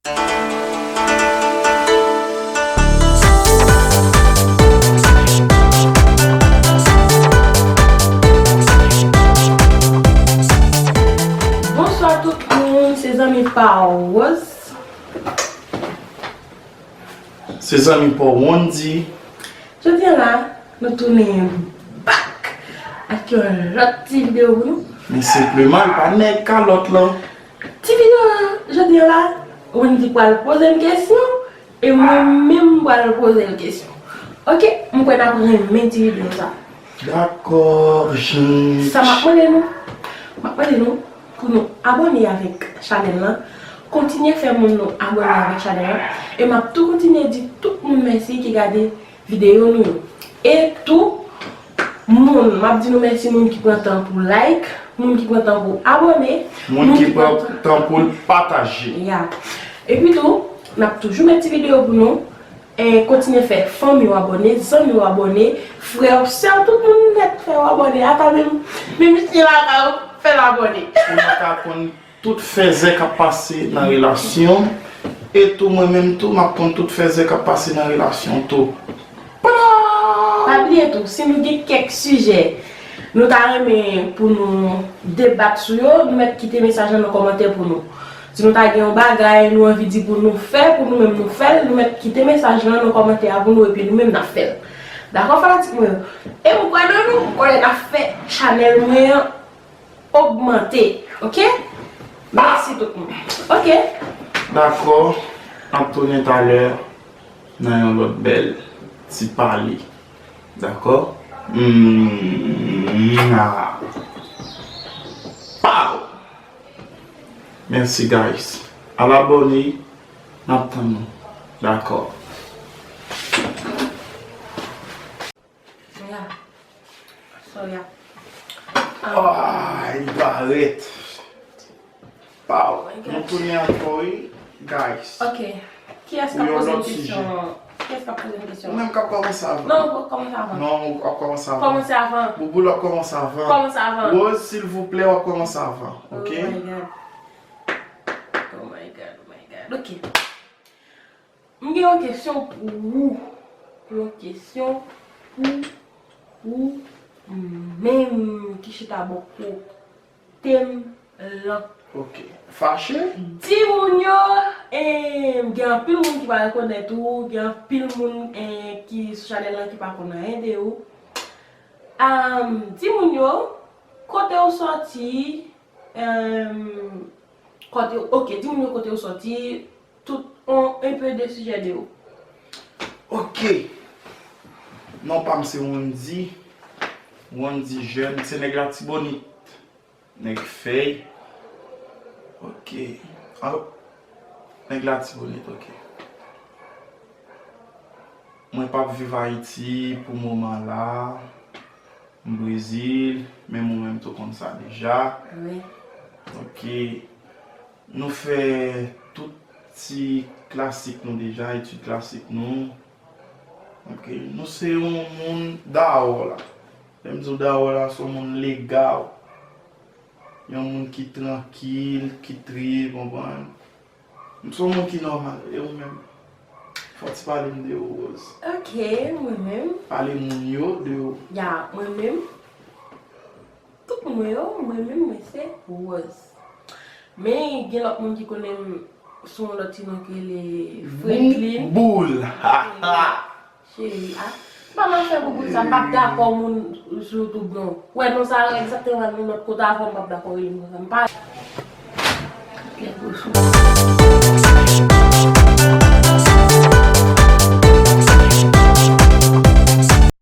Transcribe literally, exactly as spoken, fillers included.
Bonswa tout moun, se zanmi pa w Rose. Se zanmi pa w Wendy. Jodi a la, nou tounen back ak yon lòt ti videyo pou nou. Men senpleman, li pa nèg kalòt lan. Ti videyo a, jodi a la, Wendy pral poze m kesyon, e mwen menm m pral poze l kesyon. Oke, m kwè n ap renmen ti videyo sa. Dakò, jent. Sa m ap mande nou, m ap mande nou pou nou abòne avèk chanèl lan. Kontinye fè moun nou abòne avèk chanèl lan. E m ap tou kontinye di tout moun mèsi ki gade videyo nou yo. E tou, moun, m ap di nou mèsi moun ki pran tan pou like, moun ki pran tan pou abòne, moun ki pran tan pou l pataje. Ya. Epi tou, n ap toujou met ti videyo pou nou. E kontinye fè fanmi w abòne, zanmi w abòne, frè w, sè w, tout moun nèt fè yo abòne. Ata menm, menm misye lakay ou, fè l abòne. Pou nou ka konn tout fèzè k ap pase nan relasyon. E tou mwen menm tou, m ap konn tout fèzè k ap pase nan relasyon tou. Pa bliye tou, si nou gen kèk sijè nou ta renmen pou nou debat sou yo, nou mèt kite mesaj lan nan kòmantè pou nou. Si nou ta gen yon bagay nou anvi di pou nou fè, pou nou menm nou fè l, nou mèt kite mesaj lan nan kòmantè a pou nou, epi nou menm n ap fè l. Dakò, fanatik mwen yo? E m kwè nan nou, m konnen n ap fè chanèl mwen an ogmante, oke? Mèsi tout moun. Oke. Dakò, n ap tounen talè nan yon lòt bèl ti pale. Dakò? Mm, ah. Pow! Mèsi, guys. Al abòne, n ap tann nou. Dakò. Yeah. So, yeah. Ah, li parèt. Pow. Oh my God. Nou tounen ankò, wi, guys. Ok. Kiyès k ap poze m kesyon? Kiyès k ap poze m kesyon? Ou menm k ap kòmanse avan. Non, ou ap kòmanse avan. Non, ou ap kòmanse avan. Kòmanse avan. Bouboul ap kòmanse avan. Kòmanse avan. Rose, silvouplè, w ap kòmanse avan, ok? Oh my God. Oh my God, oh my God. Ok. M gen yon kesyon pou ou. Yon kesyon pou ou menm ki chita bò kote m lan. Ok. Fache? Di moun yo, eh, gen anpil moun ki pa rekonèt ou, gen anpil moun, eh, ki sou chanèl lan ki pa konn anyen de ou. Am, di moun yo, kote ou sòti, em, kote, ok, di moun yo kote ou sòti, tout, on, un peu de sijè de ou. Ok. Non pa m se Wendy. Wendy Jeune. Se nèg Latibonit. Nèg fèy. Ok. Alò, nèg Latibonit, ok. Mwen p ap viv Ayiti pou moman la. M Brezil, men mwen menm tou konn sa deja. Wi. Ok. Nou fè tout ti klasik nou deja, etid klasik nou. Ok. Nou se yon moun dawò la. Lè m di w dawò la, se yon moun legal. Yon moun ki trankil, ki trip, konprann? M se yon moun ki nòmal, e ou menm? Fò w ti pale m de ou, Rose. Ok, mwen menm. Pale moun yo de ou. Ya, mwen menm. Tout moun yo, mwen menm, mwen se Rose. Men gen lòt moun ki konnen m sou yon lòt ti non ki rele Franklin. Bouboul. Ha, ha. Cheri, a. Pa nan fè bouboul sa, m p ap dakò moun sou YouTube non. Ou wè non sa egzakteman li lòt kote avan, m p ap dakò rele m konsa. M pa.